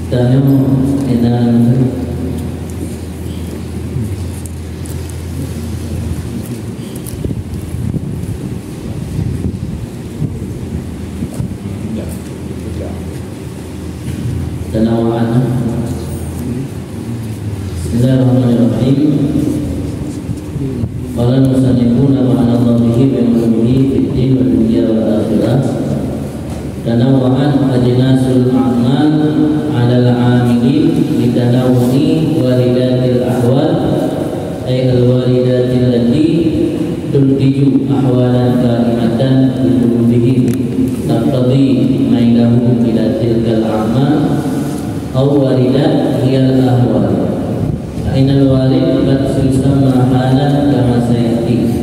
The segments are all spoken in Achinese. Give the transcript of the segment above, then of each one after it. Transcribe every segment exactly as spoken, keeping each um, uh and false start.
Tanyoe inan tanawa'an. Bismillahirrahmanirrahim. Qala al-musannifu nafa'anallahu bihi wa bi ulumihi fid din wad dunya wal akhirah. Tanawwa'at ajnasul a'mal 'alal 'amilin li tanawwu'i waridatil ahwal, ay al-waridatil lati tuntiju ahwalan qa'imatan bi qulubihim taqtadi mailahum ila tilkal a'mal, aw waridat hiyal ahwal. Fa innal warid qad yusamma halan kama sayati.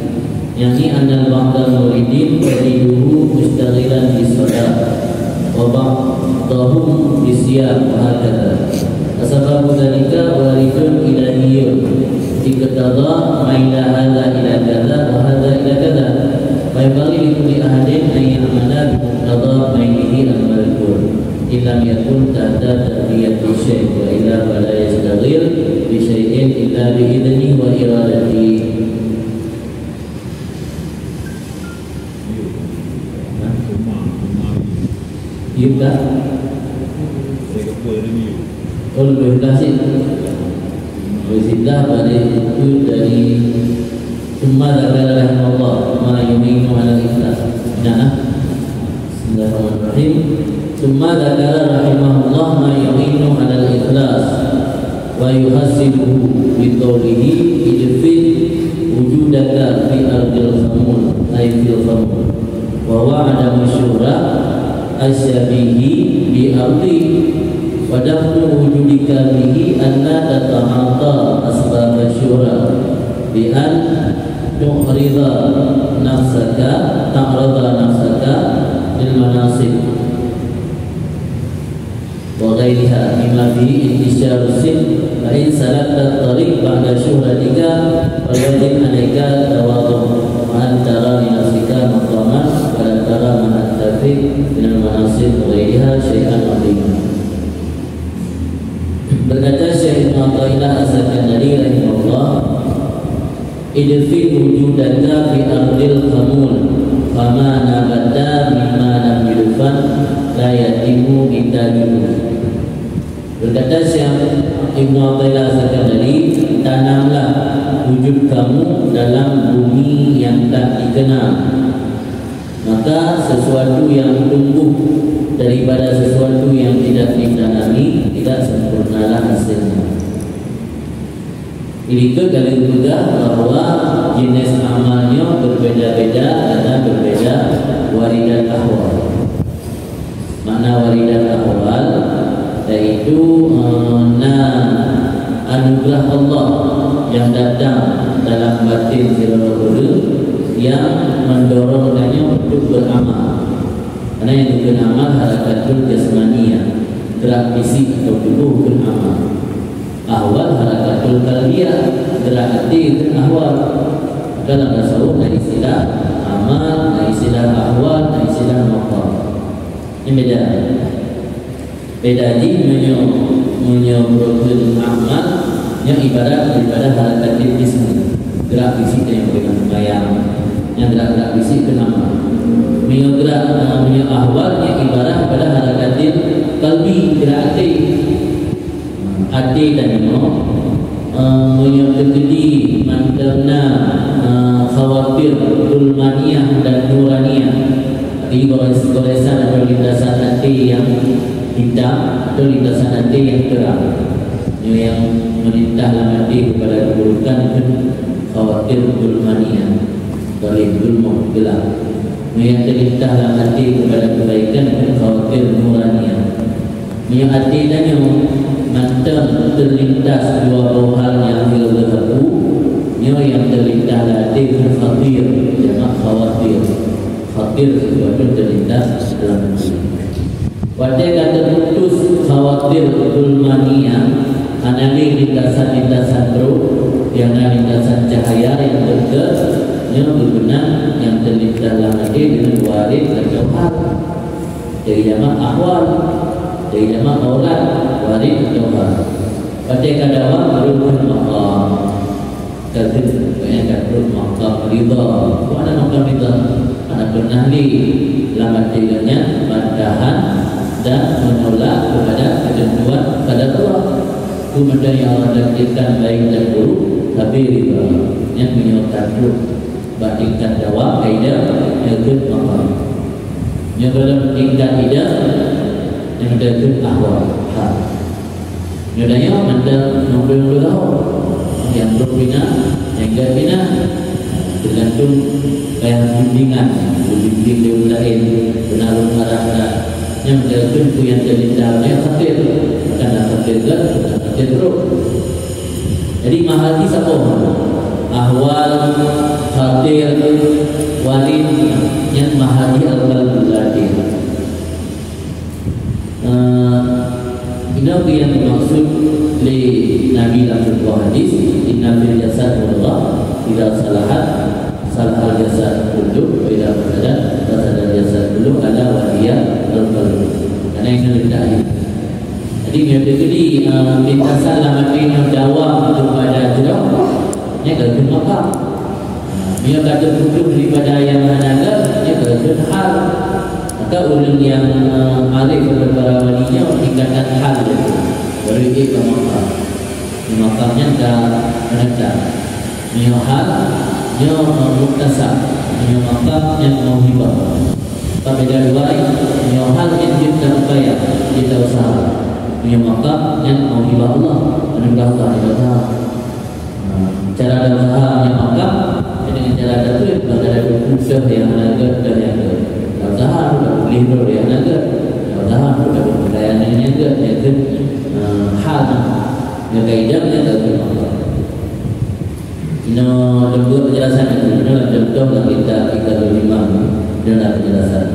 Ya'ni anna ba'dal muridin tajiduhu mushtaghilan bis shalah, wa ba'dahum bis siyam, wa hakadha. Fa sababu dzalika waridun ilahiyyun, iqtada maila hadza ila kadza wa hadza ila kadza. Fa yanbaghi li kulli ahadin an ya'mala bi muqtada mailihi al-madhkur, in lam yakun tahta tarbiyati syekh, wa illa fala yashtaghilu bi syai'in illa bi idhnihi wa iradatihi. Yuk dah. Oh, lebih dah sih. Lebih dah balik itu dari Tsumma dzakara rahimahullah ma yu'inu 'alal ikhlas. Nah, bismillahirrahmanirrahim. Tsumma dzakara rahimahullah ma yu'inu 'alal ikhlas wa yuhassinuhu bi qawlihi idfin wujudaka fi ardil khamul, ay fil khamul. Wa huwa 'adamu syuhra asyabihi bi ardi, wa dafnu wujudika bihi an la tata'ata asbab asy-syuhra bi an tu'rida nafsaka, ta'rada nafsaka lil manasib wa ghairiha mimma fihi intisharu sirk, fa in salakta tariq ba'da syuhratika, fal wajib 'alaika tawadhu', wa an tara li nafsika maqaman wa la tara ma anta fi minal manasib wa ghairiha syai'an 'azima. Berkata Syekh Ibnu Athaillah As-Sakandari rahimahullah, "Idfin wujudaka fi ardil khamul, fama nabata mimma lam yudfan la yatimu intajuhu." Berkata Syekh Ibnu Athaillah Sakandari, "Tanamlah wujud kamu dalam bumi yang tak dikenal. Maka sesuatu yang tumbuh daripada sesuatu yang tidak ditanami, tidak sempurnalah hasilnya." Jadi, ka lheueh peugah bahwa jeunèh amal nyoe beubeda-beda karena beubeda waridat ahwal. Makna waridat ahwal, yaitu, eh, na anugerah Allah nyang datang dalam batin sidroe ureueng nyang mendorong tanyoe untuk beramal. Karena nyang dikheun amal harakatul jasmani, ya, gerak fisik atau tubuh kheun amal. Ahwal harakatul qalbiyah, gerak até kheun ahwal. Dalam tasawuf na istilah amal, na istilah ahwal, na istilah maqam. Ini beda. Beda jih meunyoe, meunyoe rukun amal, nyoe ibarat daripada harakatil jism, gerak fisik nyang beureuna seumayang, nyang gerak-gerak fisik kheun amal. Meunyoe gerak, eh, meunyoe ahwal, nyoe ibarat daripada harakatil qalbi, gerak até. Até tanyoe, eh, meunyoe teukeudi mantong na, eh, khawatir zulmaniyah dan nuraniyah, di gores-, goresan atau lintasan até nyang hitam atau lintasan até nyang terang. Nyoe nyang meulintah lam até keupada keuburukan kheun khawatir zulmaniyah, goresan zulmah, gelap. Nyoe nyang teulintah lam até keupada keubaikan kheun khawatir nuraniyah. Meunyoe até tanyoe mantong teulintas dua boh hal nyang hana geuteupeu, nyoe nyang teulintas lam até kheun khatir, jamak khawatir. Khatir sesuatu teulintas dalam até. Watèe ka teuputus khawatir zulmaniyah, hana lé lintasan-lintasan roh, nyang na lintasan cahya nyang deukeue, nyoe geupeugah nyang teulintas lam até deungon warid atau hal. Jadi jamak ahwal. Jadi, nama aurat, warid, atau hal. Pakai kadawa, baru pun maqam. Kata, banyak kata maqam ridha. Mana maqam ridha? Mana pernah di dalam hati geuhnyan, bantahan dan menolak kepada ketentuan qadar Allah. Kemudian yang Allah takdirkan baik dan buruk, tapi ridha. Yang menyebabkan bak tingkat dawa, kaidah, nyang keuh maqam. Nyang dalam tingkat idam, nyang keuh ahwal, hal. Nyoe tanyoe mantong nyoe-nyoe lom. Nyang brok bina, nyang gèt bina. Teugantung payah bimbingan, bimbing lé ureueng laén, beuna lôn arah na. Nyang keuh peue nyang teulinta, nyang khawatir, bukan khawatir gèt, bukan khawatir brok. Jadi, mahal jih saboh. Ahwal, khawatir, warid, nyan mahal jih al-qalbul latin. Eh, inoe nyang dimaksud lé Nabi lam sebuah hadis, "Inna fil jasad mudghah, idza salahat, salahal jasad kulluh, wa idza fasadat, fasadal jasad kulluh, ala wa hiya al-qalb." Karena itu letak hadis. Jadi, nyoe teukeudi, eh, lintasan lam até nyoe dawam keupada jroh, nyan ka keuh maqam. Meunyoe ka teuputoh daripada nyang hana gèt, nyan ka keuh hal. Maka ureueng nyang, eh, arif atau para wali nyoe tingkatan hal laju. Baru jeuet bak maqam. Di maqam nyan ka menetap. Meunyoe hal, nyoe, eh, muktasab. Meunyoe maqam, nyan mauhibah. Ka beda dua, nyoe hal nyan jeuet taupaya, jeuet tausaha. Meunyoe maqam, nyan mauhibah Allah, anugerah Allah nyang tausaha. Nah, cara tausaha meunyoe maqam, nyan dengan cara tapeue, bak cara tapeue nyang hana gèt dan nyang gèt. Tausaha tu tapeuleueh droe nyang hana gèt. Tausaha tu tapeuleueh nyang gèt, nyang gèt, eh, hal nyan. Nyang ka idam nyan tapeuleueh maqam. Inoe lôn buet penjelasan itu, inoe contoh lam kitab tiga puluh lima, inoe na penjelasan.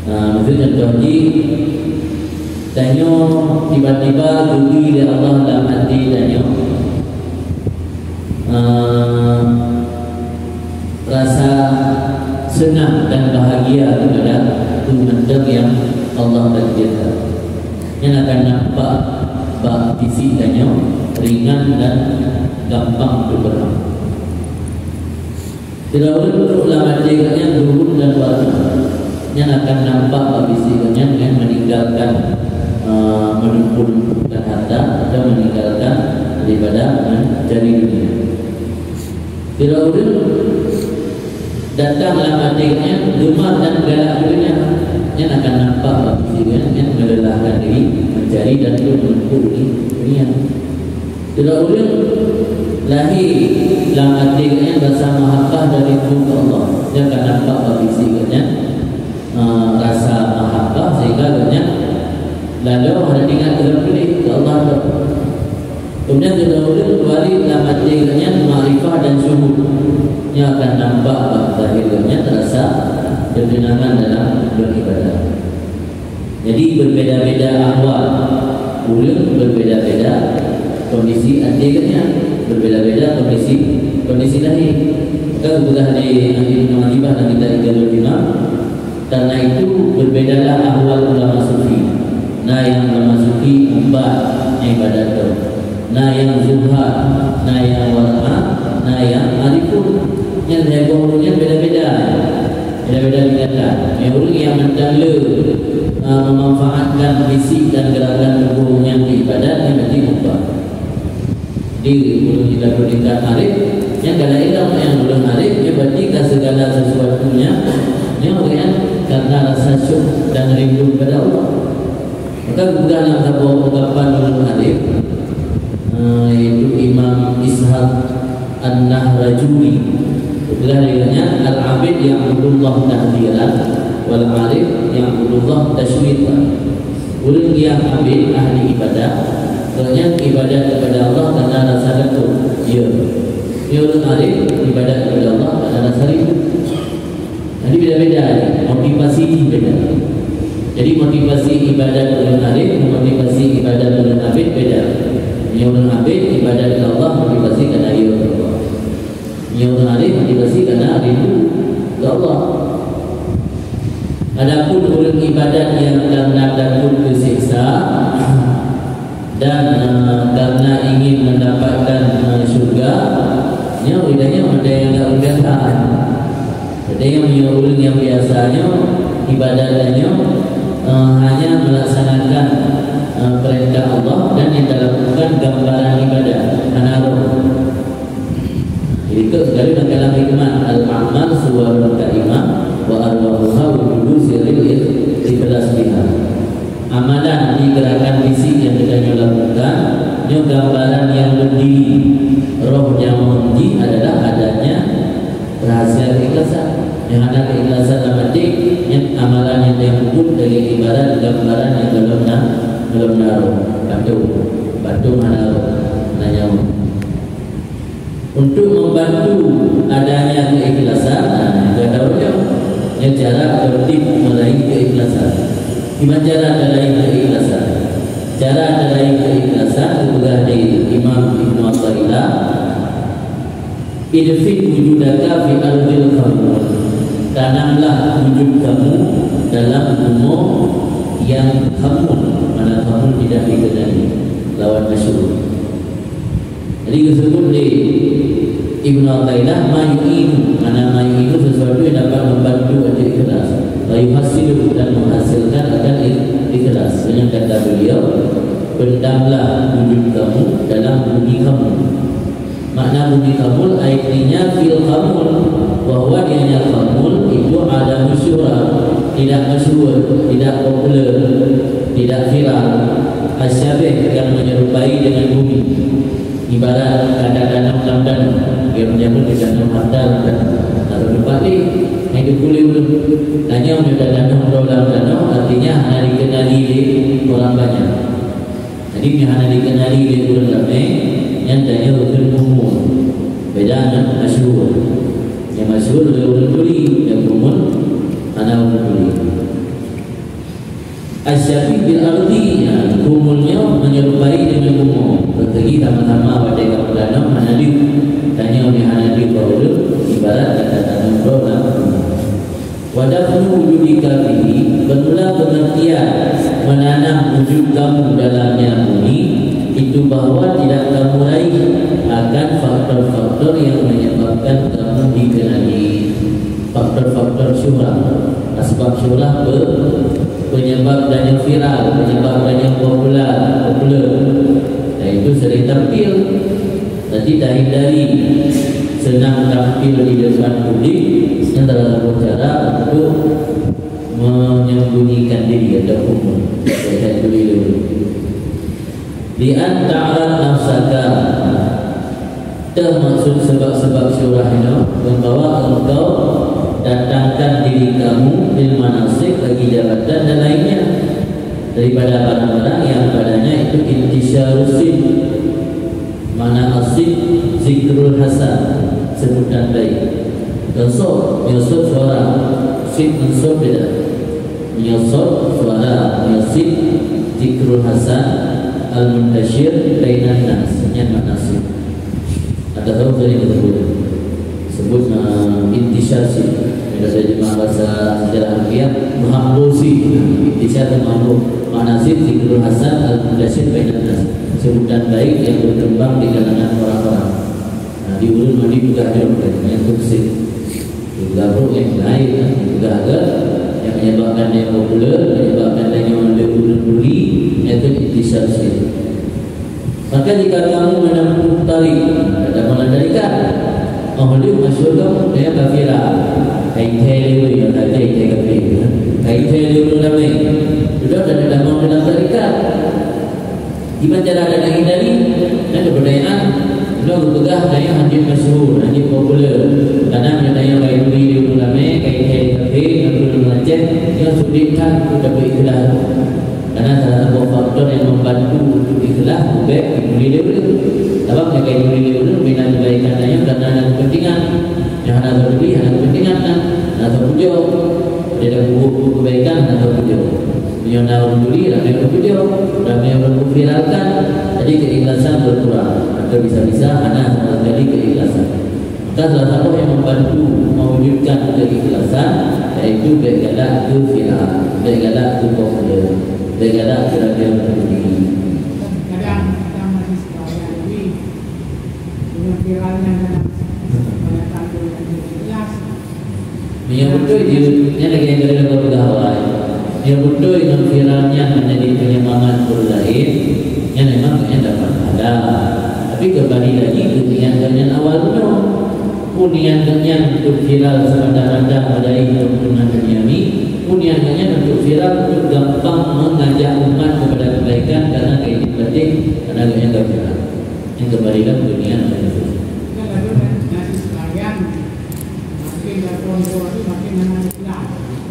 Ah, maksud contoh jih, tanyoe tiba-tiba geubri lé Allah lam até tanyoe, ah, rasa seunang dan bahagia keupada peue mantong nyang Allah takdirkan. Nyan akan nampak bak fisik tanyoe ringan dan gampang teupeurang. Sidroe ureueng trok lam até geuhnyan luhut dan warna. Nyan akan nampak bak fisik geuhnyan ngon meninggalkan, eh, menumpuk-numpukkan harta atau meninggalkan daripada mencari dunia. Sidroe ureueng datang lam até geuhnyan geumar dan galak keu dunia, nyan akan nampak bak fisik geuhnyan ngon melelahkan diri mencari dan menumpuk dunia. Sidroe ureueng lahé lam até geuhnyan rasa mahabbah dan rindu keu Allah, nyan akan nampak bak fisik geuhnyan, eh, rasa mahabbah sehingga geuhnyan laloe hana ingat keu Allah. Kemudian sidroe ureueng warid lam até geuhnyan makrifah dan syuhud. Nyan akan nampak bak zahir geuhnyan rasa keuteunangan dalam beribadah. Jadi, berbeda-beda ahwal ureueng, berbeda-beda kondisi até geuhnyan, berbeda-beda kondisi, kondisi lahé. Kan geupeugah lé Ibnu Ajibah dalam kitab Iqazatul Himam, Karena itu, berbedalah ahwal ulama sufi. Na nyang ulama sufi umbat nyang ibadat tu. Na nyang zuhad, na nyang wara'ah, na nyang arifun. Nyan lhèe boh ureueng nyan beda-beda. Beda-beda tingkatan. Nyang ureueng nyang mantong le, eh, memanfaatkan fisik dan gerakan tubuh nyan di ibadat, nyan berarti umbat. Di ureueng nyang ka tingkat arif, nyang ka laén lam nyang ureueng arif, nyan berarti ka segala sesuatu nyan, nyan ureueng nyan karena rasa syukur dan rindu kepada Allah. Maka geupeugah lam saboh ungkapan ureueng arif, eh, yaitu Imam Ishaq An-Nahrajuni. Geupeugah lé geuhnyan, "Al-abid ya'budullah tahdiran, wal arif ya'budullah tasyritan." Ureueng nyang abid ahli ibadat, gobnyan ibadat kepada Allah karena rasa takut. Ya. Ureueng arif ibadat kepada Allah karena rasa rindu. Jadi beda-beda, motivasi jih beda. Jadi motivasi ibadat ureueng arif, motivasi ibadat ureueng abid beda. Ureueng abid ibadat kepada Allah, motivasi karena ya Allah. Nyoe ureueng arif motivasi karena rindu keu Allah. Adapun ureueng ibadat nyang karena takot keu si Dan, eh, karena ingin mendapatkan, eh, syurga, nyoe bedanya ada yang enggak biasa. Ada yang menyuruh yang biasanya ibadahnya, eh, hanya melaksanakan, eh, perintah Allah dan yang dilakukan gambaran ibadah, hana roh. Jadi, keu segala dalam kalimat, "Al-a'mal suwarun kaimah wa arwahuha wujudu sirril ikhlas biha." Amalan di gerakan fisik yang kita lakukan, nyoe gambaran yang berdiri. Roh nyang meuji adalah adanya rahasia keikhlasan. Nyang ada keikhlasan dalam hati, nyan amalan yang dia peubuet dari ibarat gambaran yang dalam na-, dalam na roh. Patung, patung hana roh, hana nyawa. Untuk membantu adanya keikhlasan, nah, dia tahu dia, dia cara tertib meraih keikhlasan. Gimana cara meraih keikhlasan? Cara meraih keikhlasan, dipeugah di Imam Ibnu Athaillah, "Idfin wujudaka fi ardil khamul." Tanamlah wujud kamu dalam bumoe yang khamul, mana khamul tidak dikenali, lawan masyhur. Jadi disebut di Ibnu Athaillah, "Ma yu'inu," mana "ma yu'inu" sesuatu yang dapat membantu untuk ikhlas. "Wa yuhassilu," dan menghasilkan akan ik-, ikhlas. Dengan kata beliau, "Pendamlah wujud kamu dalam bumi khamul." Makna bumi khamul, artinya fil khamul, bahwa dianya khamul itu adamu syuhra, tidak masyhur, tidak populer, tidak viral, asyabih, yang menyerupai dengan bumi. Ibarat ka tatanam lam tanoh, dia menyebut ditanam harta lam tanoh. Atau tempat ni, yang dipulih dulu. Tanya meunyoe tatanam droe lam tanoh, artinya hana dikenali lé orang banyak. Jadi, nyang hana dikenali lé ureueng ramé, nyan tanyoe kheun khamul. Beda ngon masyhur. Nyang masyhur lé ureueng turi, nyang khamul hana ureueng turi. Asyabih bil ardi, ya, khamul nyoe menyerupai dengan bumoe. Beutôi sama-sama watée ka meutanam hana deuh. Tanyoe nyang hana deuh bak ureueng, ibarat ka tatanam droe lam bumoe. Wa dafnu wujudika fihi, bermula pengertian menanam wujud kamu dalamnya bumi, itu bahwa tidak kamu raih akan faktor-faktor yang menyebabkan kamu dikenali. Faktor-faktor syuhra, asbab syuhra pe-, penyebab dan yang viral, penyebab dan yang populer, populer, yaitu sering tampil. Jadi, tahindari seunang tampil di depan publik, nyan salah satu cara untuk menyembunyikan diri ataupun tidak dulu. Di antara nafsaka, termasuk sebab-sebab syuhra nyoe, membawa engkau datangkan diri kamu lil manasib, bagi jabatan dan lainnya, daripada barang-barang yang padanya itu intisyarus sidq. Makna as-sidq, zikrul hasan, sebutan baik. Nyoe sot, nyoe sot suara, sidq ngon sot beda. Nyoe sot suara, nyoe sidq, zikrul hasan, al-muntashir bainan nas, nyan makna sidq. Ada tahu tadi disebut? Sebut, eh, intisyar sidq. Bila terjemah bahasa sejarah Harfiah, meuhambô sidq. Intisyar tu meuhambô. Makna sidq, zikrul hasan al-muntashir bainan nas. Sebutan baik yang berkembang di kalangan orang-orang. Nah, di ureueng mandi peugah jroh kan, yang toksik. Peugah brok yang lain kan, peugah ke yang menyebabkan dia populer, menyebabkan dia nyaman dia ureueng turi, itu intisyar sidq. Maka jika kamu menempuh tarik, ada mana tarikat? Oh, dia masyhur kamu, dia kafira. Kai thai dia, dia kata kai thai kafir. Kai thai dia ureueng ramé. Sudah ada damang dalam tarikat. Gimana cara anda hindari? Dan kebudayaan, kalau berpegang daya hanjeuet masyhur, hanjeuet populer. Karena meunyoe daya kai turi di ureueng ramé, kai thai kafir, ngon ureueng Aceh, dia sulit kan untuk dapat ikhlas. Karena salah satu faktor yang membantu untuk ikhlas, ubek diberi dia ureueng. Sabab nyang kai diberi dia ureueng, bina kebaikan nyan karena ada kepentingan. Nyang hana diberi, hana kepentingan kan. Hana teupujoe. Dia dah bubuet kebaikan, hana teupujoe. Meunyoe na ureueng turi, ramé ureueng pujoe. Ramé ureueng viralkan. Jadi keikhlasan berkurang. Atau bisa-bisa hana sama sekali keikhlasan. Maka salah satu yang membantu mewujudkan keikhlasan, yaitu bèk galak keu viral, bèk galak keu populer, bèk galak keu ramé ureueng turi. Meunyoe beutôi jeuet, nyan lagèe nyang tadi lôn peugah awai. Meunyoe beutôi ngon viral nyan meunjadi peunyemangat ureueng laén, nyan memang nyan dapat pahala. Tapi keumbali lagi keu niat geuh nyan awai bunoe. Peue niat geuh nyan untuk viral seumata-mata meudari keuntungan dunia mi, peue niat geuh nyan untuk viral untuk gampang mengajak umat kepada kebaikan karena keinginan batin, karena geuh nyan ka viral. Nyan keumbali lom keu niat geuh nyan.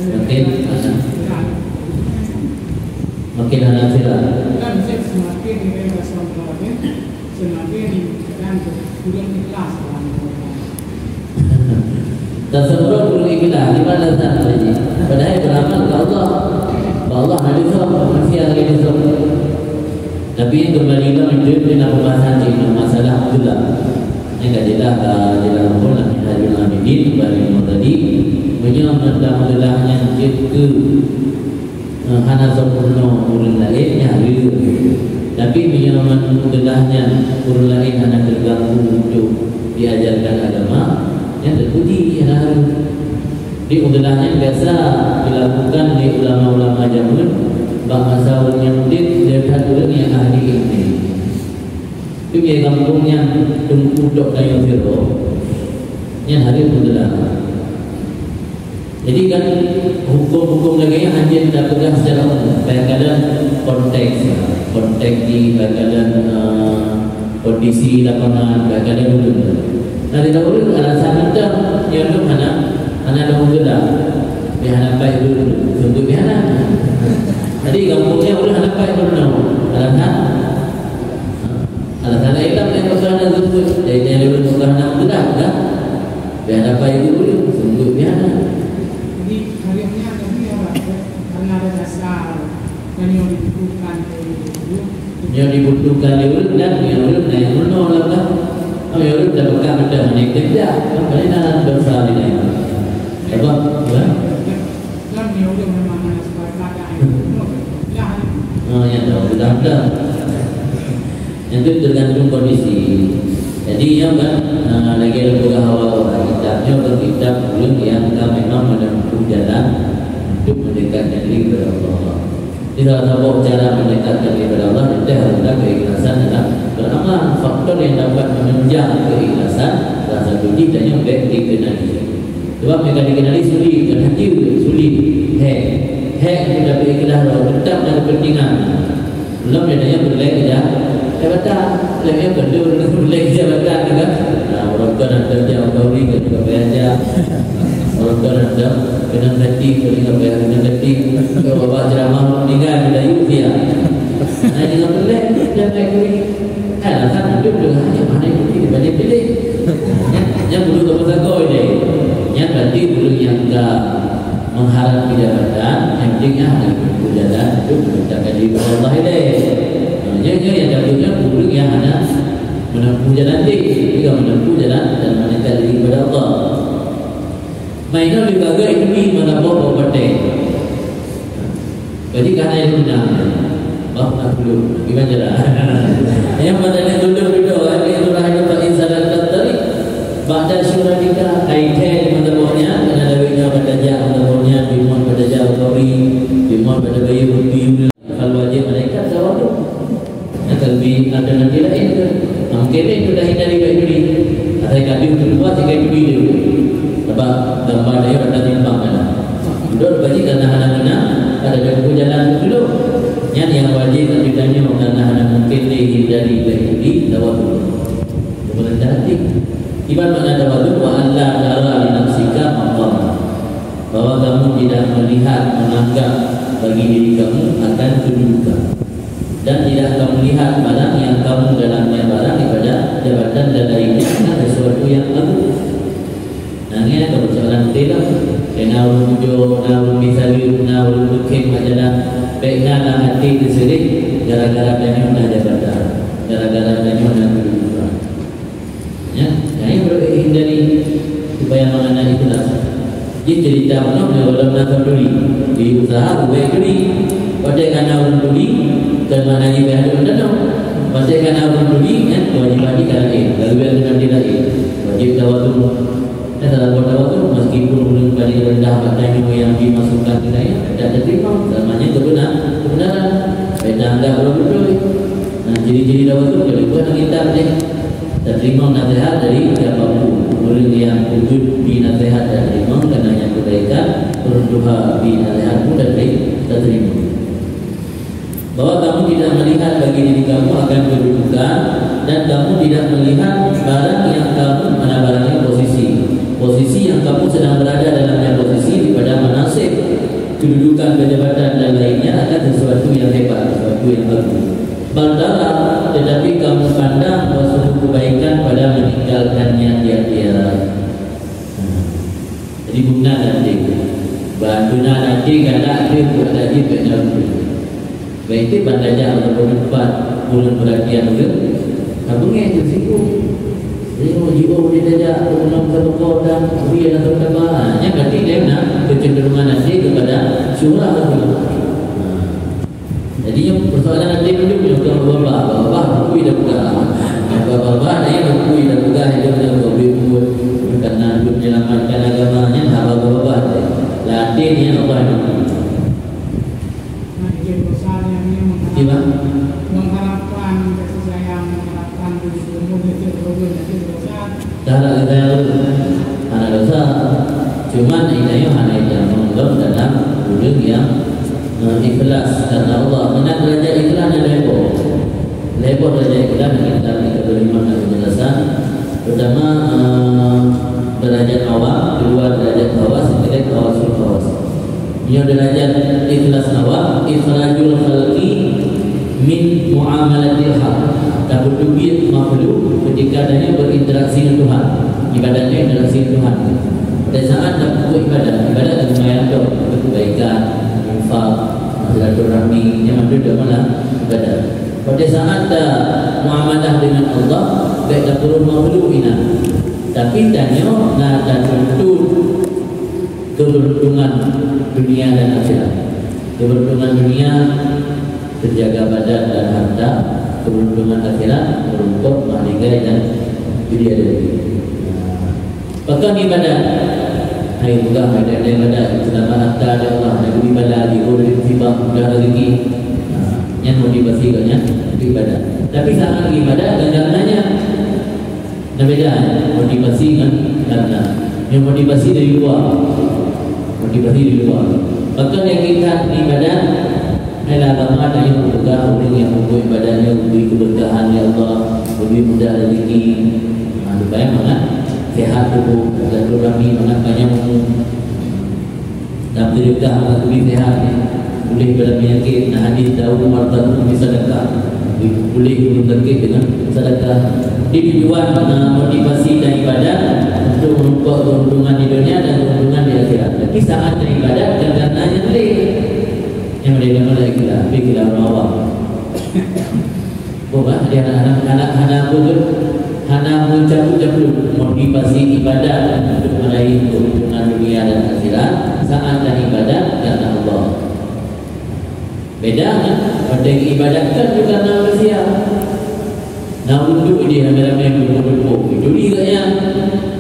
Makin hana, makin hana viral. Bukan semakin dia rasa orang lain, semakin kadang kurang ikhlas orang lain. Tasawuf kurang ikhlas, di mana letak tadi? Padahal beramal ke Allah. Bak Allah hana disom, manusia hana disom. Tapi keumbali lom itu, itu nak pembahasan cit, masalah itulah. Nyang ka jeulaih, ka jeulaih lom lam Minhajul Abidin, bak Imam Ghazali. Meunyoe meuteumeulah nyan jeuet keu, eh, hana sempurna ureueng laén, nyan hareuem. Tapi meunyoe meuteumeulah nyan ureueng laén hana teuganggu untuk diajarkan agama, nyan teupuji, hana hareuem. Di meuteumeulah nyan biasa dilakukan lé ulama-ulama jameun bak masa ureueng nyan udeb, le that ureueng nyang ahli ileumèe. Di gampông nyan teungku tok tanyoe sidroe, nyan hareuem meuteumeulah. Jadi kan, huköm-huköm lagèe nyan hana tapeugah secara umum, kadang-kadang konteks, konteks di kadang-kadang, eh, kondisi lapangan, kadang-kadang ureueng. Nah, di ureueng alasan mantong, nyan tu hana, hana ada ureueng dah. Pih hana pai ureueng, sungguh pih hana. Jadi gampông nyan ureueng hana pai ureueng. Alasan Alasan laén lah, bukan karena zuhud. Jadi, dia dulu bukan anak muda, kan? Biar dapat ibu dulu, sungguh biar. Jadi, hari ini ada dia, Pak, karena ada dasar, dan yang dibutuhkan oleh ibu. Yang dibutuhkan oleh ureueng dan yang ureueng dan yang ureueng lah, kan? Kalau yang ureueng dah pegang, dah naik kerja, kan? Paling dalam dosa dia. Apa? Ya? Oh, ya, dah, dah, dah. Nyan tu teugantung kondisi. Jadi, nyoe kan, eh, lagèe lôn peugah awai-awai, kitab nyoe kan kitab ureueng nyang ka memang menempuh jalan untuk mendekatkan diri kepada Allah. Jadi, salah satu cara mendekatkan diri kepada Allah, kita harus ada keikhlasan dalam beramal. Faktor yang dapat menunjang keikhlasan, salah satu jih tanyoe bèk dikenali. Sebab meunyo ka dikenali sulit, kan, hana jeuet, sulit. Hék. Hék, tapi ikhlas, tetap ada kepentingan. Lom dia tanya, "Peureulèe keujah jabatan." Lom dia keuneuk peureulèe keujah jabatan tu kan. Nah, ureueng kon hana teuh jak gauri, ka juga payah jak. Ureueng kon hana teuh keunong kati, ka juga payah keunong kati. Keu babah ceramah ureueng tinggai, meundayu dia. Nah, jangan peureulèe, jangan gauri. Kan, alasan hidup dengan hanya pandai pilih, pandai pilih. Nyan, nyan ureueng ka meusagoe deh. Nyan berarti ureueng nyang ka mengharap jabatan, yang penting ada menempuh jalan untuk mendekatkan diri kepada Allah ilèe. Nah, nyan, nyan nyang takutnya ureueng nyang hana menempuh jalan teuh, tapi ka menempuh jalan dan mendekat diri kepada Allah. Mainan di bagai demi menaboh bak batèe. Jadi, ka hana ilèe guna. Bah, nak dulu. Gimana cara? Yang mana ni dulu, dulu, eh, itu lah, itu tak insan dan tak tarik. Ba'da syuradika, ai thèe di mata boh nyan, keunan lawét nyoe bak tajak mata boh nyan, bimon bak tajak u kauri, bimon bak tabayeue bukti. Fal wajib alaika tawadu. Nah, ka leubeh alternatif laén tu. Nah, mungkin ni tu dah hindari bak duri. Asai ka deuh keuluwa sigai duri dia. Sebab gambar dia dah timpang kan. Dot bagi karena hana guna, ada ganggu jalan tu dulu. Nyan nyang wajib geutanyoe karena hana mungkin dihindari bak duri, tawadu. Meureudah até. Iban makna tawadu, wa alla tara li nafsika maqama. Bahwa kamu tidak melihat, menganggap bagi diri kamu akan kedudukan. Dan tidak kamu lihat barang yang kamu dalamnya barang daripada jabatan dan lainnya adalah sesuatu yang agung. Nah, nyan ka persoalan teuh lah. Kena ureueng pujoe, na ureueng meusaleuem, na ureueng meukhém bak jalan. Bèk na lam até teuseureh gara-gara tanyoe na jabatan, gara-gara tanyoe na kedudukan. Ya, nah, ini perlu dihindari supaya makna ikhlas. Jadi cerita bunoe nyoe lom na turi, di usaha ubé turi. Watèe ka na ureueng turi, kan makna jih bèk hana tanoh. Watèe ka na ureueng turi, kan kewajiban jih ka laén, lalu yang nanti laén. Wajib tawadu. Nah, salah buat tawadu, meskipun ureueng tadi Sahabat tanyoe nyang dimasukkan keu tanyoe, tak teurimong, namanya kebenar-, kebenaran. Beda anggap droe beutôi. Nah, ciri-ciri droe beutôi, kalau bukan kitab deh. Teurimong nasihat dari siapa pun. Ureueng nyang udeb bri nasihat dan teurimong, karena nyang kebaikan, ureueng tuha bri nasihat pun dan teurimong. Bahwa kamu tidak melihat bagi diri kamu akan kedudukan, dan kamu tidak melihat barang yang kamu, mana barangnya, posisi. Posisi yang kamu sedang berada dalamnya, posisi daripada manasib, kedudukan, kejabatan dan lainnya akan sesuatu yang hebat, sesuatu yang bagus. Bal tara, tetapi kamu pandang bahwa sungguh kebaikan pada meninggalkannya tiap-tiap. Jadi, beuna até. Ban beuna até galak, dia buat lagi banyak. Baik itu ban tajak pada tempat bulan perhatian tu, tak bengeh tu siku. Jadi, mau jiôh dia tajak, bulan sebelah dan beri anak teman. Nya berarti dia nak kecenderungan até kepada syuhrat tu. Jadi, nyang persoalan até mandum nyoe kon babah, babah bukui dah peugah. Babah-babah dah nyang bukui dah peugah, itu dah bukui buet. Karena untuk menyelamatkan agama nyan haba babah. Lah até nyan Allah yang bukui. Nah, itu dosa yang ini mengharap-, Iya, Bang. Mengharapkan kasih sayang, mengharapkan duit, kemudian itu, kemudian itu dosa. Cara kita hana dosa. Cuman kita nyoe hana itamong lom dalam ureueng nyang, eh, ikhlas karena Allah. Meunan derajat ikhlas na level. Level derajat ikhlas na kitab tiga puluh lima na penjelasan. Pertama, eh, derajat awam, kedua derajat khawas, ketiga khawasul khawas. Nyoe derajat ikhlas awam, ikhrajul khalqi min muamalatil haq. Tapeuteubiet makhluk ketika tanyoe berinteraksi dengan Tuhan. Ibadat nyoe interaksi dengan Tuhan. Pada saat tapeubuet ibadat, ibadat dan sembahyang tu, kebaikan, infak, silaturahmi, nyan mandum adalah ibadat. Pada saat ta muamalah dengan Allah, bèk tapeureuh makhluk inan. Tapi tanyoe na tatuntut keberuntungan dunia dan akhirat. Keberuntungan dunia, terjaga badan dan harta. Keberuntungan akhirat, meureumpok, meuhadiri dan diri ada diri. Pakon ibadat? Hai peugah, hai ibadat, seulamat harta ada Allah, dan ibadat lagi, oh, dari musibah, mudah rezeki. Ha, nyan motivasi geuh nyan, ibadat. Tapi saat ibadat, kadang-kadang nanya, Nah, beda, eh, motivasi ngon karena. Nyoe motivasi dari luar. Motivasi dari luar. Maka nyang ingat ibadat, hai lah agama tanyoe peugah ureueng nyang meubuet ibadat nyoe geubri keubeukahan lé Allah, geubri mudah rezeki. Ha, supaya mangat sehat tuboh, silaturahmi, mangat panyang umu. Dan sedekah maka turi sehat, pulih pada penyakit. Nah, hadis, "Dawu mardakum bisadaqah." Pulih ureueng sakét dengan sedekah. Jadi tujuan, eh, motivasi dan ibadat untuk menumpuk keuntungan di dunia dan keuntungan di akhirat. Tapi saat dan ibadat kadang-kadang nyang lé. Nyang lé nama lagi kita, tapi kita orang awam. Bukan, dia hana, hana, hana, hana meucabut-cabut motivasi ibadat untuk meraih keuntungan dunia dan akhirat, saat dan ibadat karena Allah. Beda kan? Pada ibadat kan juga karena manusia. Nah, untuk dia ramai-ramai berkumpul-kumpul, itu dia katanya.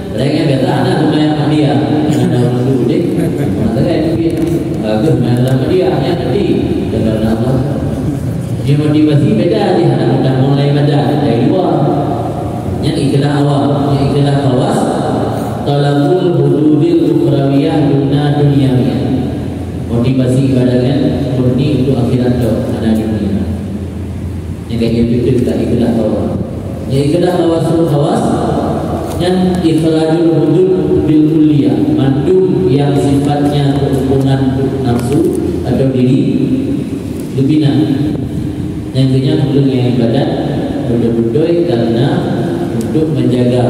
Padahai kan biasa ada sembahyang mak dia. Ada orang tu deh. Mengatakan itu dia. Bagus sembahyang dalam mak dia. Yang tadi. Karena Allah. Dia motivasi beda dia. Ada mudah mulai ibadat dari luar. Yang ikhlas awam, yang ikhlas khawas. Talabul hududil ukhrawiyah duna dunyawiyah. Motivasi ibadat kan murni untuk akhirat tu, ada dunia. Nyang ka jeuet beutôi ka ikhlas awam. Nyang ikhlas khawasul khawas, nyan ikhrajul hudud bil kulliyah, mandum nyang sifatnya keuntungan untuk nafsu atau diri, geubina. Nyang keu nyan ureueng nyang ibadat beutôi-beutôi karena untuk menjaga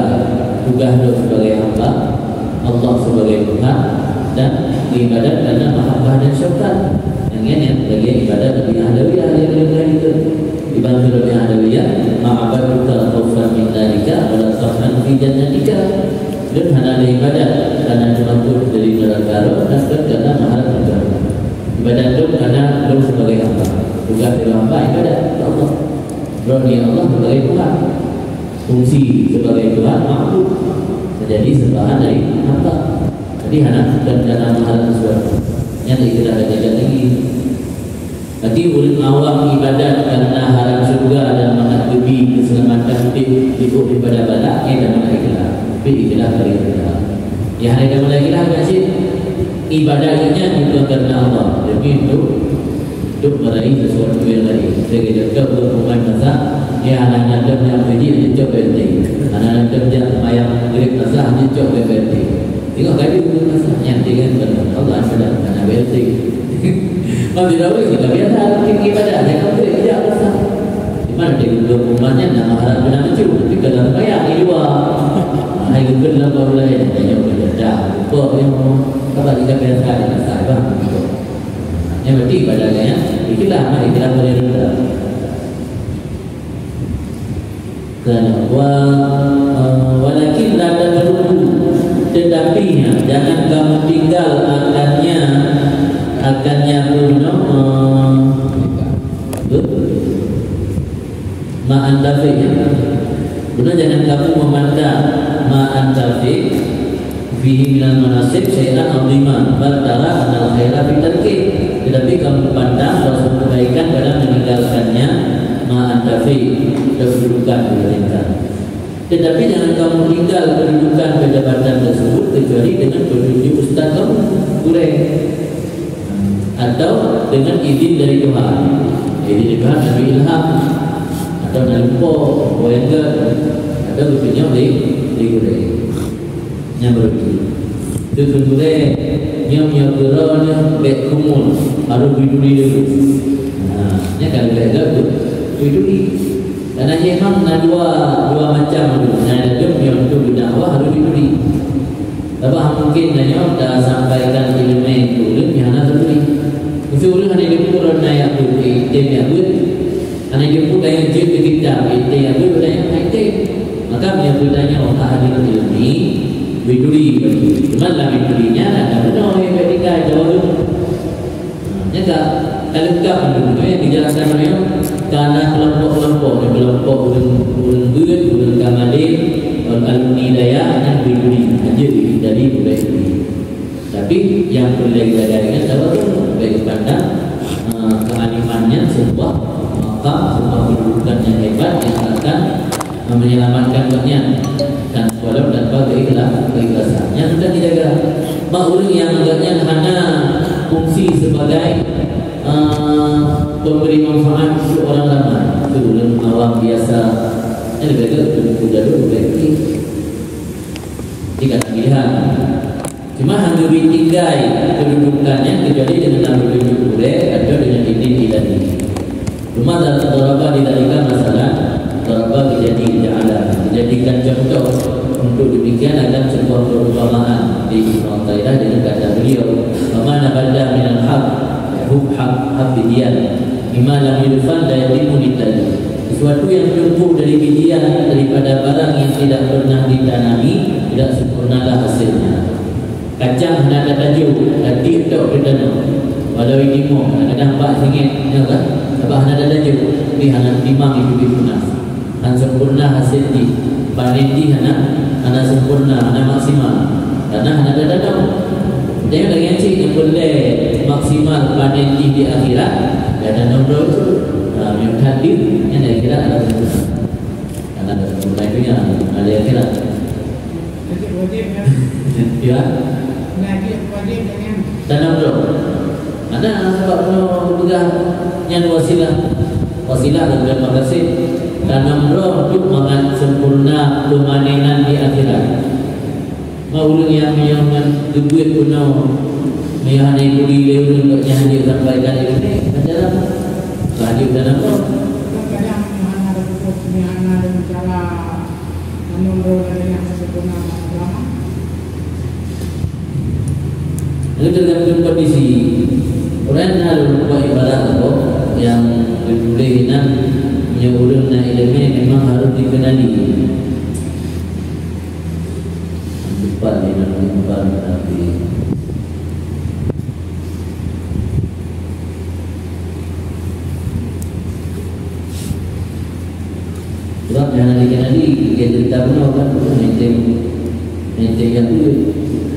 tugaih lôn sebagai hamba, Allah sebagai Tuhan, dan ibadat karena mahabbah dan syafkat. Nyang nyan nyang bagian ibadat Rabiah Adawiyah, dia kena itu. Ibadat Rabiah Adawiyah, "Ma'abadtuka khaufan min narika, wa la tama'an fi jannatika." Lôn hana lé ibadat karena teumakot dari neuraka Droe, dan kon karena meuharap syurga. Ibadat lôn karena lôn sebagai hamba. Tugaih sebagai hamba ibadat keu Allah. Droe ni Allah sebagai Tuhan. Fungsi sebagai Tuhan, makhluk menjadi sembahan dari hamba. Jadi hana bukan karena mengharap sesuatu. Nyan ikhlas dari lagi. Tapi ureuëng awam ibadat karena harap syurga dan mangat geubi keselamatan udép, tiboh daripada balak, nyan dah mangat ikhlas. Tapi ikhlas dari ikhlas. Yang ada mangat ikhlas kan cit? Ibadat nyan bukan karena Allah, tapi untuk Untuk meraih sesuatu yang lain. Saya kata, "Cok buat pemain masak, ya, anak-anak cok yang beli, dia cok B L T. Anak-anak cok yang mayang grab masak, dia cok B L T." Tengok tadi buat masak, yang tiga bukan Allah, sudah, anak B L T. Kalau tidak boleh, kita biasa, mungkin ibadah, dia kan boleh, tidak masak. Cuma dia buat pemainnya, nama harap kena macam, tapi kalau bayar di luar. Hai, bukan dalam baru lain, tanya boleh dah. Kok yang, apa kita biasa, dia masak, bang. Yang penting ibadah yang ikhlas, ikhlas dari rendah. Kerana wa, eh, walakin la tatruku, tetapi, ya, jangan kamu tinggal akannya, akannya apa, you know, eh, apa? Ma antafi. Beuna jangan kamu memandang ma antafi fihi minal manasib syai'an azima, bal tara anal khaira fi tarkih. Tetapi kamu pandang bahwa kebaikan dalam meninggalkannya ma antafi, kedudukan diinginkan. Tetapi jangan kamu tinggal kedudukan kejabatan tersebut kecuali dengan petunjuk ustaz kamu, gurèe. Atau dengan izin dari Tuhan. Izin dari Tuhan, Nabi ilham. Atau na lumpoe, lumpoe nyang gèt. Atau geutunyok lé, lé gurèe. Nyang beureuti. Keu gurèe, nyoe meunyoe keudroe nyoe bèk kumul, harôh bri turi dulu. Nah, nyan ka leubèh gèt tu. Bri turi. Karena memang na dua, dua macam tu. Na lagèe nyoe untuk berdakwah harôh bri turi. Sabab mungkin tanyoe tasampaikan ileumèe keu ureueng nyang hana turi. Meusé ureueng hana jeuet peurunoe jak beuet, item jak beuet. Hana jeuet peurunoe jeuet keu kitab, item jak beuet, ureueng hana item. Maka meunyoe geutanyoe ka hadir ileumèe, bri turi. Cuma lam bri turi nyan ada bunoe nyang bèk tinggai, tawaruk. Nyan ka, ka leungkap mandum, eh, dijelaskan oleh, ka na kelompok-kelompok, kelompok ureueng, ureueng beuet, ureueng ka malém, alumni dayah, nyan bri turi, hanjeuet dari budaya turi. Tapi nyang peureulèe geujaga ingat, tawaruk, bèk pandang, eh, kealiman nyan sebuah makam, sebuah kedudukan yang hebat yang akan menyelamatkan gobnyan dan walau tanpa keikhlas-, keikhlasan. Nyan akan dijaga. Bak ureueng nyang gobnyan hana fungsi sebagai, eh, pemberi manfaat untuk orang ramai. Itu ureueng awam biasa. Nyan leubèh gèt untuk jalur baik. Jika pilihan. Cuma hana geubri tinggai kedudukan nyan kecuali deungon petunjuk gurèe atau deungon izin ilahi. Cuma daraba lidzalika masalan, daraba geujadi, ja'ala, geujadikan contoh untuk demikian akan sebuah perumpamaan di Ibnu Athaillah dengan kata beliau, "Wa ma nabata minal hab, hub hab, hab bijian, mimma lam yudfan la yatimu nitajuhu." Sesuatu yang tumbuh dari bijian, daripada barang yang tidak pernah ditanami, tidak sempurnalah hasilnya. Kacang hana tatajoh, tatiek tok teutanam. Walau itimong, kadang-kadang pat singét, ya kan? Sabab hana tatajoh, tapi hana timang itu ditunas. Han sempurna hasil jih, panen jih hana, hana sempurna, hana maksimal. Karena hana tatanom. Jadi lagèe nyan cit nyang peureulèe maksimal panen jih di akhirat, ya tanom droe tu. Ha, meunyoe ka deuh, nyan di akhirat ada sempurna. Karena ada sempurna itu nyan, ada di akhirat. Wajib, wajib, ya. Ya. Ngaji wajib, ya, kan? Tanam droe. Mana sebab droe peugah nyan wasilah. Wasilah dan terima kasih. Tanam droe untuk mangat sempurna peumanenan di akhirat. Ma ureueng nyang, nyang geubeuet bunoe, nyang hana turi lé ureueng, nyang hana sampaikan ilmu, macam mana? Lanjut tanam droe. Kadang-kadang hana ada pupuk, hana ada bicara. Namun, roh dan yang sempurna agama. Itu tergantung kondisi. Orang yang ada buat ibarat apa yang ditulis nan, yang urut na ilmu memang harus dikenali. Cepat dia nak lupa, tapi Sebab nyang hana dikenali, dia cerita bunoe kan, enteng, enteng nyang beutôi.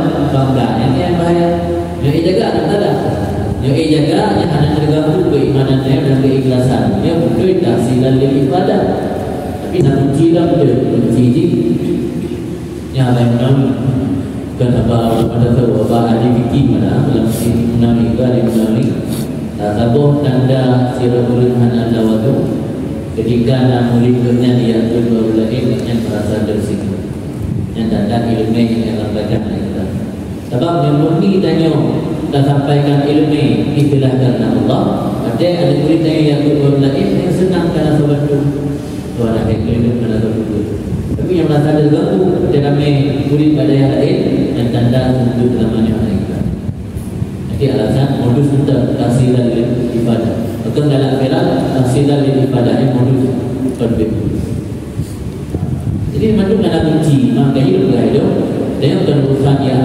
bang, bangga, nyang nyan bahaya. Nyoe jaga, tak salah. Nyoe jaga, nyang hana terganggu keimanan nyoe dan keikhlasan. Nyoe beutôi tahsilan lil ifadah. Tapi na kunci lam tu, kunci jih. Nyan Al-Munawi. Bukan haba, haba tahu, haba ahli fikih mana, dalam Munawi, ke ahli Munawi. Nah, saboh tanda sidroe ureueng hana tawadhu, ketika na murid gobnyan yaitu dua ureueng laén, nyan merasa tersinggung. Nyan tanda ileumèe nyang disampaikan lé kita. Sabab nyang murni tanyoe tasampaikan ileumèe ikhlas karena Allah, watèe aneuk murid tanyoe yaitu dua ureueng laén nyang seunang kana sabat tu. Tuhan akhé keuneuk hana teupeue. Tapi nyang merasa terganggu, watèe ramé murit bak dayah laén, nyan tanda untuk seulama nyoe hana ikhlas. Jadi alasan modus untuk tahsilan lil ifadah. Atau galak viral, tahsilan lil ifadah, nyan modus konflik. Jadi mandum hana kunci, maka hidup gaya hidup. Dan yang bukan urusan ya,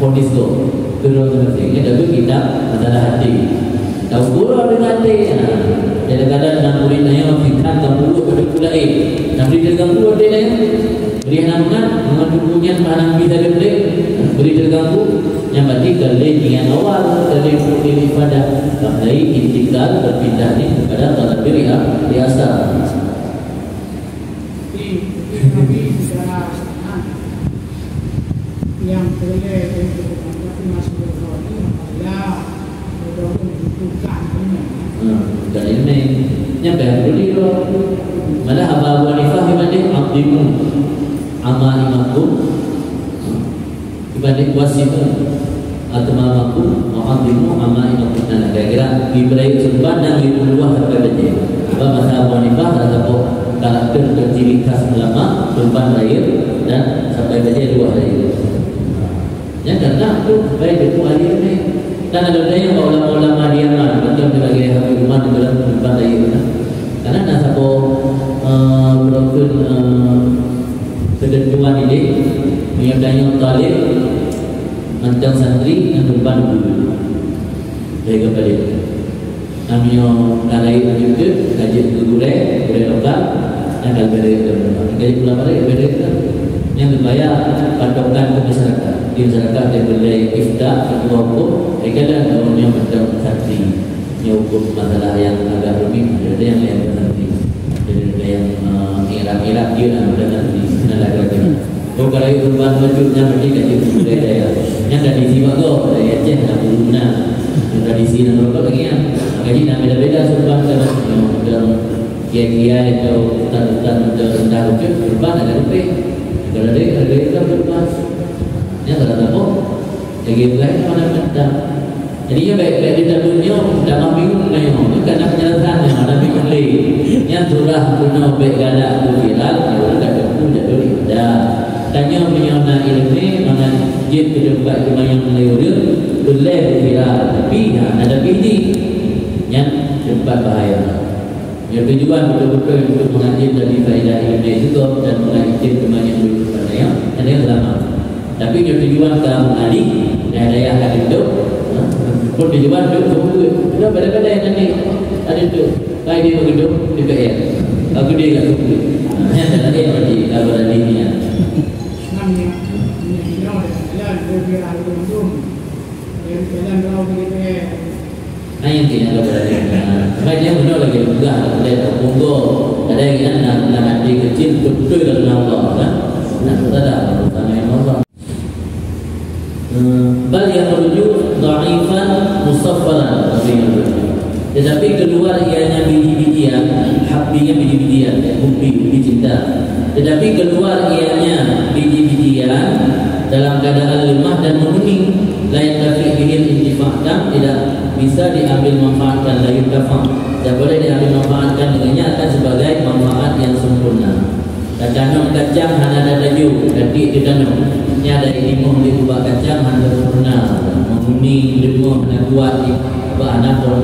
Fonis gob, keudroe teumasih. Nyan tabeut kitab masalah até. Tahu guru dengan até. Ha. Kadang-kadang na murit nyan fitnah ka mulut pada buku laén. Na murit terganggu até nyan. Beri anak mengat, mengat buku nyan mana bisa dibeli. Beri terganggu. Yang berarti kali niat awal, kali bukti ibadah. Mulai intikal berpindah ni kepada talabir yang biasa. Jadi, Nabi bicara, ha, yang boleh untuk tapi masih berhati apabila orang membutuhkan ilmu. Hmm, bukan ilmu. Nyan payah peduli tu. Malah Abu Hanifah geumaté, "Azimu amaimakum." Ibadat wasimu atmamakum wa azimu amaimakum. Nah, kira-kira di berayeuk seumpat dan di luwah sampai bajèe. Apa masa Abu Hanifah ada saboh karakter dan ciri khas ulama, seumpat berayeuk dan sampai bajèe luwah berayeuk. Nyan karena tu supaya jeuet ahli ilmu. Dan ada nyang ulama-ulama di Yaman, macam sebagai Habib Umar di dalam seumpat berayeuk. Karena na saboh, eh, broken, eh, ketentuan ini, meunyoe tanyoe talib, mantong santri, nyan beureuban guru. Dari kepala. Nah, meunyoe ka laén beutôi, ka jeuet keu gurèe, gurèe lokal, nyan ka leubèh dari itu. Jadi ulama laén leubèh dari itu. Nyan supaya patokan keu masyarakat. Di masyarakat dia boleh ifta, ketua hukum, mereka dah tahu nyan mantong santri. Nyoe hukum masalah nyang agak rumit, ada nyang laén berhenti. Jadi ada nyang, eh, Kira dia nak berdengar di sana lagi. Oh, kalau itu rumah tujuh jam lagi kat situ budaya daya. Yang tradisi bagus, budaya Aceh nak guna. Yang tradisi nak berapa lagi ya? Jadi nak beda-beda sumpah dalam, dalam kiai-kiai atau ustaz-ustaz atau rendah wujud, sumpah nak ada lebih. Kalau ada, ada itu sumpah. Yang kalau tak apa, lagi lain mana mentah. Jadi nyoe bèk, bèk di tabeue nyoe, tamah bingung nyoe. Nyoe ka na peunjelasan nyoe, hana bingung lé. Nyan surah bunoe bèk galak keu viral, nyoe ka teupeu jadwal ibadah. Tanyoe meunyoe na ileumèe, mangat jeuet keu teumpat teumanyong lé ureueng, peureulèe viral. Tapi, ha, na tapi jih. Nyan teumpat bahaya. Nyoe tujuan beutôi-beutôi untuk mangat jeuet dari faedah ileumèe juga dan mangat jeuet teumanyong lé ureueng pandai, ya. Ada yang lama. Tapi nyoe tujuan ka meualih dayah-dayah ka teuntèe, ha? Pun tujuan tu keupeue? Sudah pada-pada yang nanti ada tu. Pai dia begitu, D P R. Aku dia kat keupeue? Ha, yang tak ada berarti ka beralih niat. Nah, yang tidak ada berarti. Ha, sebab dia benar lagi peugah, boleh tak? Monggo. Ada yang nak, nak hati kecil, betul-betul kalau Allah, kan? Nak sadar, bersama Allah. Bal yakhruju dha'ifan musaffaran, tetapi keluar ianya biji-bijian, habbinya biji-bijian, umbi, umbi cinta. Tetapi keluar ianya biji-bijian dalam keadaan lemah dan menguning, la yantafi bihil intifa' tam, tidak bisa diambil manfaatkan, la yuntafa', tidak boleh diambil manfaatkan dengannya akan sebagai manfaat yang sempurna. Tatanom kacang hana tatajoh, tapi tatanom. Nyan ada timoh di bak kacang hana sempurna. Menguning, leumoh, hana kuat di bak hana pon.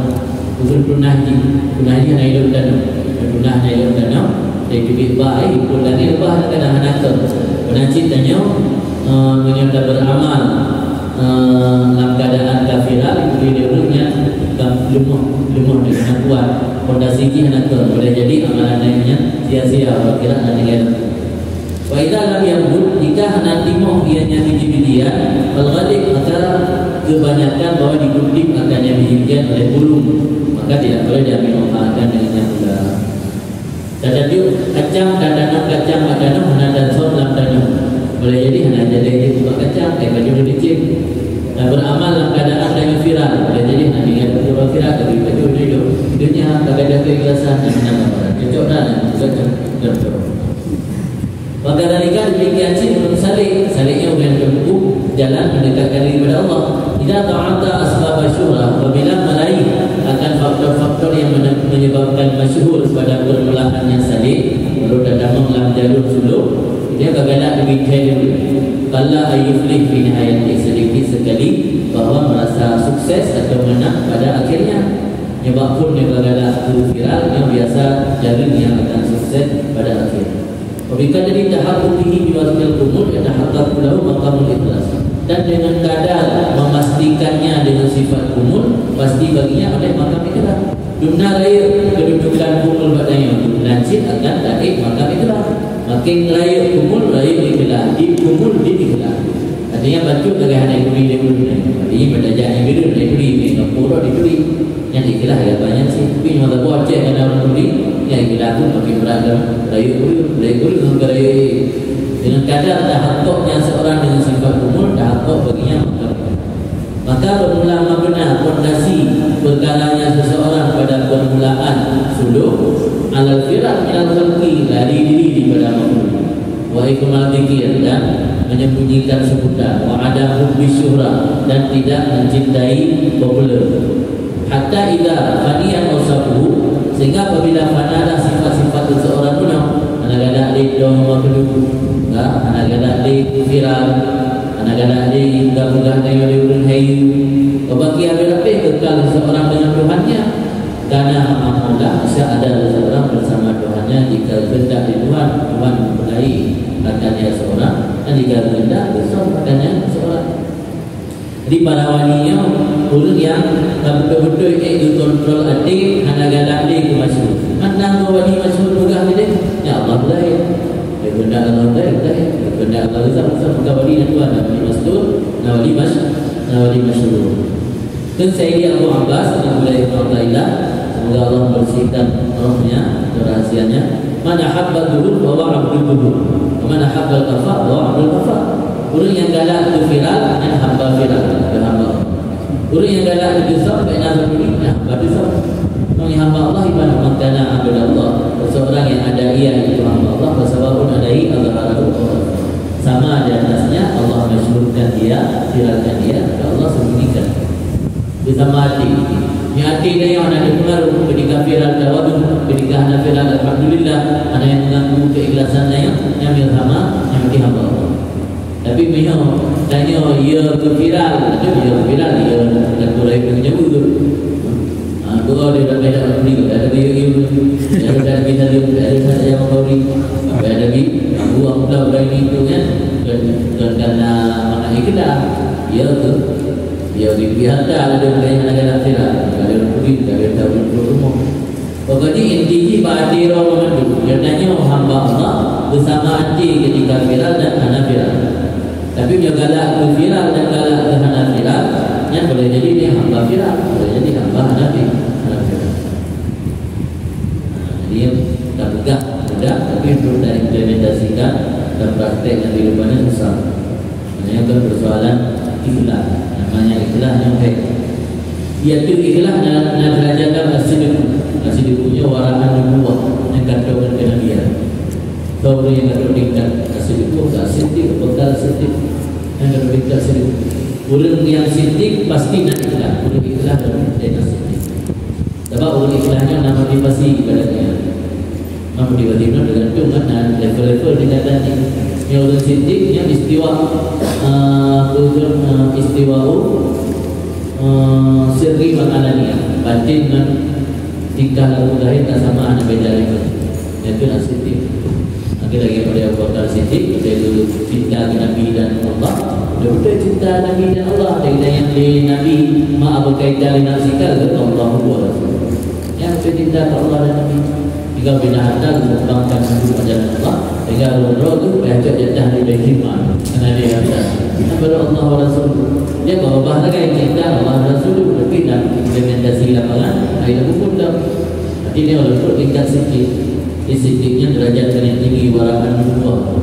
Bukan tunah jih, tunah jih hana ilok tatanom. Tunah hana ilok tatanom, dari teubiet bak, eh, ikut langit lepas kadang hana keu. Peunyakit tanyoe, eh, meunyoe taberamal, eh, lam keadaan ka viral, dibri lé ureueng nyan ka leumoh, leumoh dan hana kuat. Fondasi jih hana keu, boleh jadi amalan laén nyan sia-sia, akhirat hana tinggai. Wa idza lam yanbut, jika hana timoh ianya biji-bijian, fal ghalib, maka kebanyakan bahwa dikutip akannya biji-bijian oleh burung, maka tidak boleh diambil manfaatkan dengan yang mudah. Tatajoh kacang, tatanom kacang bak tanoh hana tasöm lam tanoh. Boleh jadi hana jadi lé bak kacang, eh, baju licin. Taberamal lam keadaan tanyoe viral. Boleh jadi hana tinggai dalam viral, tapi baju hidup. Dunia tak ada keikhlasan dan menang. Cocok dah, cocok, cocok. Wa kadzalika, demikian cit ureueng salek. Salek nyan ureueng nyang teumeu'uh jalan mendekatkan diri kepada Allah. Idza ta'atta asbab syuhrah, apabila meraih akan faktor-faktor yang mene-, menyebabkan masyhur pada permulaannya salek, lalu tatanom lam jalur suluk, dia ka galak dibithèe dulu. Qalla an yuflih fi nihayatih, sedikit sekali bahwa merasa sukses atau menang pada akhirnya. Nyoe bak phon nyoe ka galak keu viral, nyoe biasa jareueng nyang akan sukses pada akhir. Wa bi qadri tahaqquqihi bi wasfil qumul yatahaqqaqu lahu maqamul ikhlas. Dan dengan kadar memastikannya dengan sifat qumul, pasti baginya oleh maqam ikhlas. Dumna rayeuk kedudukan qumul bak tanyoe, dumna cit akan taék maqam ikhlas. Makin rayeuk qumul, rayeuk ikhlas. Di qumul, di ikhlas. Artinya, bacut lagèe hana ituri lé ureueng laén. Artinya, pada jak nyang biru, hana ituri, ngon pura dituri. Nyan ikhlas ya, banyak sih. Tapi, nyang saboh Aceh hana ureueng turi, nyan ikhlas tu makin berat dah. Rayeuk ureueng, rayeuk ureueng ngon rayeuk. Dengan kadar tahaqqaqnya seorang dengan sifat qumul, tahaqqaq baginya maka. Maka bermula makna fondasi perkaranya seseorang pada permulaan suluk, alal firar minal khalqi, lari diri daripada makhluk. Wa ikmal dzikir, dan menyembunyikan sebutan, wa adam hubbi syuhrah, dan tidak mencintai populer. Hatta idza faniyat awsafuhu, sehingga apabila fanalah sifat-sifat seseorang bunoe, hana galak lé dong makhluk, ya, hana galak lé viral, hana galak lé gabungan dengan ureueng hayu. Wa baqiya, habéh kekal seseorang dengan Tuhannya. Kana ma'a Maulah, bisa ada seseorang bersama Tuhannya jika kehendak di Tuhan, Tuhan mempunyai akannya seorang, dan jika kehendak besar akannya seorang. Jadi, para wali nyoe ureueng nyang ka beutôi-beutôi ék geukontrol até, hana galak lé keu masyhur. Mantong wali masyhur peugah tadi, "Ya Allah, beulahé." Ya, kehendak Allah, beulahé, beulahé. Ya, kehendak Allah, beulahé. Maka wali na dua, na wali mastur, na wali mas-, na wali masyhur. Kan Sayyidi Abu Abbas, Abu Hurairah Athaillah, semoga Allah membersihkan rohnya atau rahasianya. Man ahabba zuhur fa huwa abdul zuhur. Wa man ahabba al-kafa fa huwa abdul kafa. Ureuëng nyang galak keu viral, nyan hamba viral, nyan hamba. Ureuëng nyang galak keu desam, bèk na zalimi, nyan hamba desam. Meunyoe hamba Allah, ibarat man kana abdallah, seseorang yang ada ia itu hamba Allah, fasawa'un alaihi azharahu aw akhfahu. Sama di atasnya Allah masyhurkan dia, viralkan dia, atau Allah sembunyikan. Beusama até. Nyoe até tanyoe hana teupeungaruh, keudika viral tawaduk, keudika hana viral alhamdulillah, hana nyang meuganggu keikhlasan tanyoe, nyan beusama, nyan berarti hamba Allah. Tapi meunyoe tanyoe, ya, keu viral, ada ya keu viral, ya, dan mulai menyebut. Ha, tu ada dah beda benda, ada beda, ada beda, ada beda, ada beda, ada beda, ada beda, ada beda, Abu Abdullah Ibrahim itu kan, bukan, bukan karena mana ikhlas, ya tu, ya diberi harta, ada yang lain, ada yang tidak, ada yang pergi, ada yang tahu untuk rumah. Pokoknya inti jih bak até droe mandum. Dia tanya hamba Allah beusama até ketika viral dan hana viral. Tapi dia galak keu viral dan galak keu hana viral, nyan boleh jadi dia hamba viral, boleh jadi hamba hana vi-, hana viral. Nah, jadi, tapeugah mudah, tapi untuk taimplementasikan dan praktek lam kehidupan nyan susah. Nyan kan persoalan ikhlas. Namanya ikhlas nyan baik. Iaitu ikhlas na, na derajat lam as-sidq. As-sidq nyan wara'an nubuwah, nyan kantong kenabian. Soe ureuëng nyang ka trok tingkat as-sidq, ka siddiq, bekal siddiq. Nyan ka trok tingkat siddiq. Ureuëng nyang siddiq pasti na ikhlas. Ureuëng ikhlas dalam tingkat siddiq. Sebab ureuëng ikhlas nyan na motivasi ibaratnya. Nah, motivasi nyan tergantung kan, nah, level-level tingkatan ni. Nyoe ureuëng siddiq nyan istiwa, eh, apa tu, eh, istiwa, eh, sirri wal alaniyah. Batin ngan tingkah laku zahir tak sama, hana beda level. Nyan tu lah siddiq. Lagi-lagi pada Abu Bakar Siddiq, pada itu cinta ke Nabi dan Allah. Betul-betul cinta Nabi dan Allah. Ada kita yang di Nabi, ma berkaitan dengan sikal, Allah wa Rasul. Yang bercinta ke Allah dan Nabi. Tinggal bina harta, dikembangkan untuk ajaran Allah. Tinggal roh tu, payah cok jatah di Baitul Mal. Karena dia harta. Kan baru Allah wa Rasul. Dia bawa bahasa kan cinta Allah wa Rasul. Tapi dalam implementasi lapangan, ada hukum dah. Tapi dia walaupun tingkat sikit, di sikitnya derajat paling tinggi, wara'an nubuwah.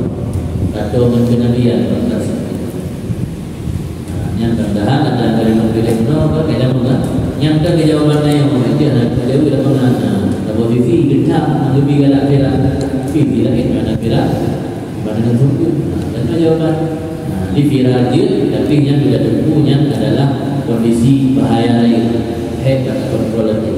Atau kenabian, tingkat sikit. Nah, nyang mudah-mudahan ada dari memilih no, kan, beda banget. Nyang kan jawaban lain, yang mau itu ada jauh dah banget. Nah, kalau V V, kencang, lebih galak viral. V V lain, mana viral? Mana sungguh? Nah, dan jawaban. Nah, di viral je, tapi yang tidak tentu, yang adalah kondisi bahaya lain. Head dan kontrol lagi.